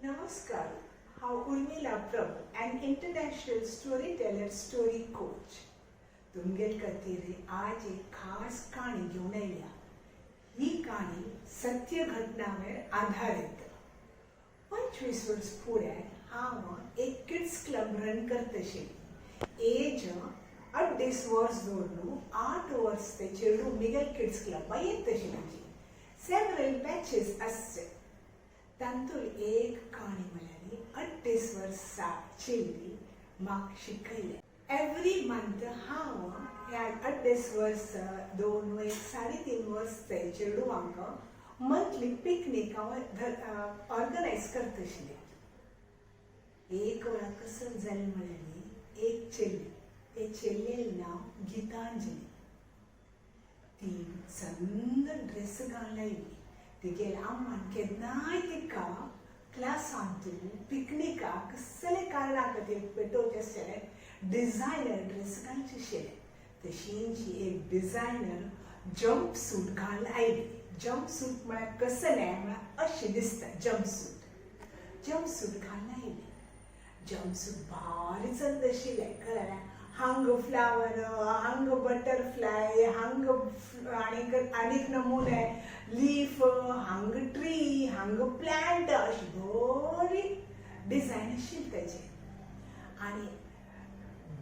नमस्कार, हांव Urmila Prabhu, an international story teller, story coach. तुमगेल खातीर आज एक खास काणी घेवन आयल्या. ही काणी सत्य घटनावर आधारित. 25 वर्स फुडें हांव एक किड्स क्लब रन करतशिल्ली. एज 2.5 वर्स धरून 8 वर्स ते चेडूं मिगेल किड्स क्लबा येत आशिल्ली. सेवरल बॅचेस आसचे. तांतूल एक काणी म्हळ्यार 2.5 वर्सां चेल्ली म्हाका शिकयलें. एवरी मंथ हांव ह्या 2.5 वर्स, 2, एक 3.5 वर्स ते चेडवांक मंथली पिकनीक हांव ऑर्गनायज करताशिल्लें. एक वेळा कसं जालें म्हळ्यार, एक चेल्ली, ते चेल्लेलें नांव गितांजली. ती चंद ड्रेस घालून आयली. तिगेले अम्मान केन्नाय तिका क्लासांत, पिकनिकाक, कसले कारणा खातीर पेटोवचें आसलें, डिझायनर ड्रेस घालचे आशिल्ले. तशींची एक डिझायनर जंप सूट घालून आयली. जंप सूट म्हळ्यार कसलें म्हळ्यार अशें दिसता जंप सूट. जंप सूट घालून आयली. जंप सूट भारी चंद आशिल्लें. कळ्ळें? हांग फ्लावर, हांग बटरफ्लाय, हांग आनीक आनीक नमुने, लीफ, हांग ट्री, हांग प्लांट, अशी बरी डिझायन आशिल्ली तेजे. आनी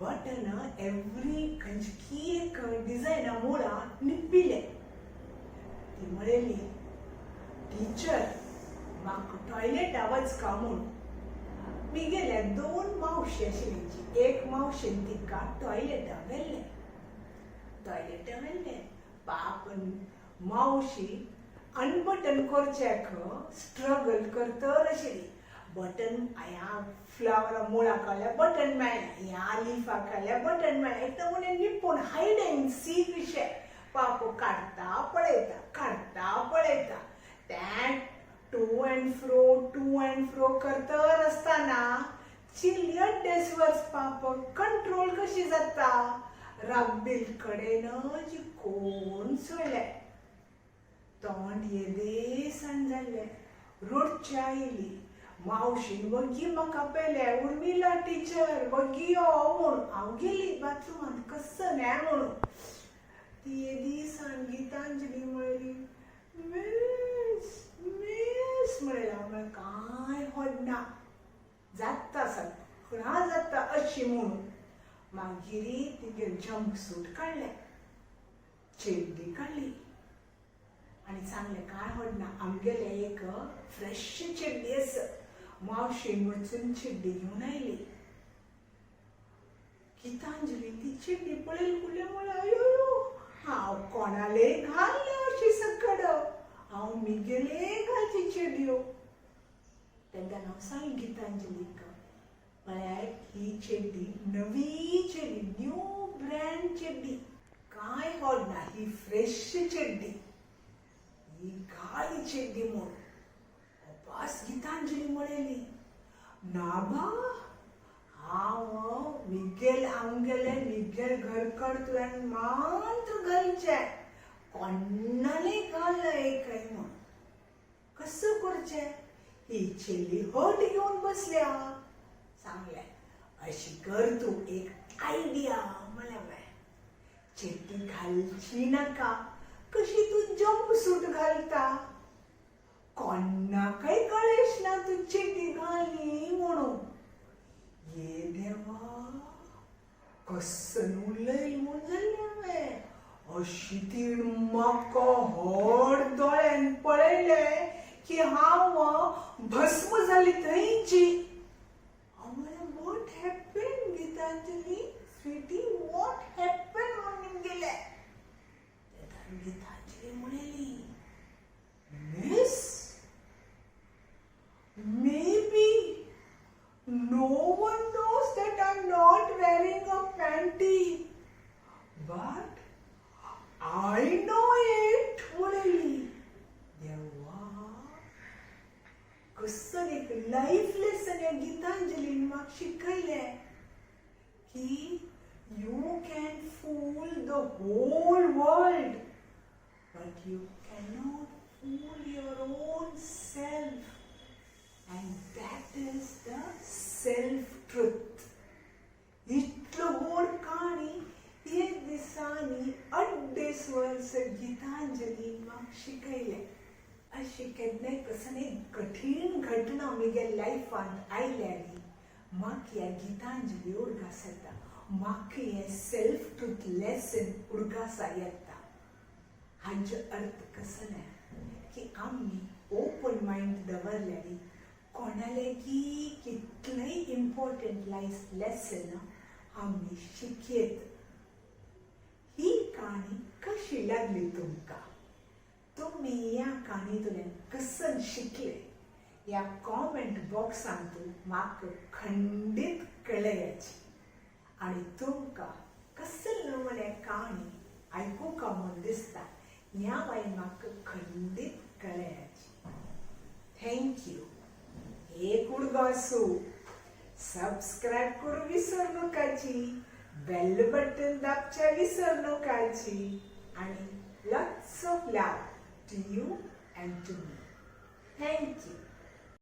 बटन एवरी खंयची एक डिझायना मुळां निपिल्लें. ती म्हणली, "टिचर, म्हाका टॉयलेटा वचका" म्हूण. मिगेल्या दोन मावशी आशिल्ली. एक मावशेन तिका टॉयलेटा व्हेल्लें. टॉयलेटा व्हेल्लें, पापन मावशी अनबटन करच्याक स्ट्रगल करतर आशिल्ली. बटन ह्या फ्लावरा मुळा काडल्या, बटन मेळना. ह्या लिफा काडल्या, बटन मेळना. एकदम म्हणजे निपून हायड अँड सीक विशय. पाप काडटा पळयता, काडटा पळयता. त्या to and fro, to and fro करतर आसतना चिल्ली 2.5 वर्स पाप कंट्रोल कशी जाता? राब्बील कडेन जी कोण सोडले, तोंड येदेसान जाल्लें, रडचे आयली. मावशीन वगी म्हाका पेले, "उर्मिला टिचर, वगी यो" म्हूण. हांव गेली बाथरुमांत, कसं न्याय म्हणून. ती येदी गितांजली म्हणली, "मीस, मीस" म्हणलें. हांव म्हळें, "कांय होडना, जाता, सगळां जाता" अशी म्हणून. मागीर तिगेर जंप सूट काडलें, चेड्डी काडली आनी सांगलें, "काय होडना, आमगेले एक फ्रेश चेड्डी आसा." मावशेन वचून चेड्डी घेवन आयली. गितांजली ती चेड्डी पळयली फुडें म्हळ्यार, "अयो, हांव कोणाले घालना अशी सकड, हांव मिगेले घालची चेडयो." तेन्ना हांव सांग गितांजलीक, म्हळ्यार ही चेड्डी नवी चेड्डी, न्यू ब्रँड चेड्डी, कांय होडना, ही फ्रेश चेड्डी, ही घाल चेड्डी म्हूण. अपास गितांजली म्हणली, "ना बा, हांव मिगेल आमगेले मिगेल घरकड तुवें मात्र घालचें, कोणाले घाल एकय" म्हूण. कसं करचें? ही चेली हट घेवन बसल्या. सांगलें, "अशी कर तूं, एक आयडिया." म्हणलें हांवें, "चेड्डी घालची नाका. कशी तूं जंप सूट घालता, कोणाकय कळेश ना तूं चेड्डी घाली म्हणून." ये देवा, कसं उलयल म्हूण जालें हांवें. अशी ती म्हाका व्हड दोळ्यान पळयलें की हांव भस्म जाली थंयची. हांव म्हणलें, "What happen, Gitanjali sweetie? What happen?" म्हणून गेलें. तेन्ना गितांजली म्हणली, "Miss, maybe no one knows that I'm not wearing a panty, but I know it" म्हणली. देवा, कसं एक लाईफ लेसन या गीतांजलीन म्हाका शिकयलें की you can fool the whole world, but you cannot fool your own self. And that is the self truth. इतलो गोड काणी एक दिसांनी अड्डेस वर्स गितांजली म्हाका शिकयलें. अशें केन्नाय कसलें कठीण घटना म्हगे लायफांत आयल्यार म्हाका ह्या गितांजली उडगास येता, म्हाका हें सेल्फ ट्रूथ लेसन उडगासा येता. हांचो अर्थ कसलें की आमी ओपन मायंड दवरल्यार कोणालेगी कितलेंय इम्पॉर्टंट लायफ लेसन आमी शिकयत. ही काणी कशी लागली तुमकां? तुमी ह्या काणयेंतल्यान कसन शिकले? ह्या कॉमेंट बॉक्सांत म्हाका खंडीत कळयाची. आनी तुमकां कसले नवले काणी आयकुका म्हूण दिसता, ह्या वाय म्हाका खंडीत कळयाची. Thank you. एक उडगासू, सबस्क्रायब करू विसर नकाची, बेल बटन दाबच्या विसर नकाची आणि lots of love to you and to me. Thank you.